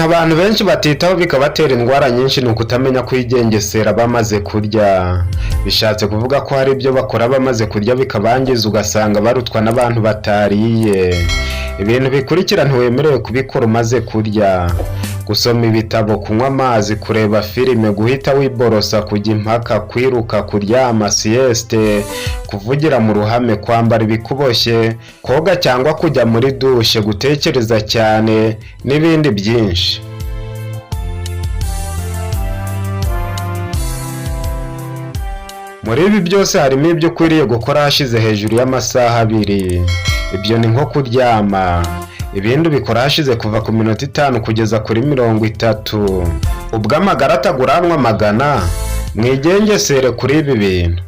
abantu benshi batitaho bikabatera indwara nyinshi ni ukutamenya kwigengesera bamaze kurya. Bishatse kuvuga ko hari ibyo bakora bamaze kurya bikabangiza, ugasanga barutwa n'abantu batariye. Ibintu bikurikira ntiwemerewe kubikora umaze kurya: gusoma ibitabo, kunywa amazi, kureba filime, guhita wiborosa, kujya impaka, kwiruka, kuryama sieste, kuvugira mu ruhame, kwambara ibikuboshye, koga cyangwa kujya muri dushe, gutekereza cyane n'ibindi byinshi. Muri ibi byose harimo ibyo ukwiriye gukora hashize hejuru y'amasaha 2. Ibyo ni nko kuryama. Ibindi ubikora hashize kuva ku minota 5 kugeza kuri 30. Ubwo amagara ataguranwa amagana, mwigengesere kuri ibi bintu.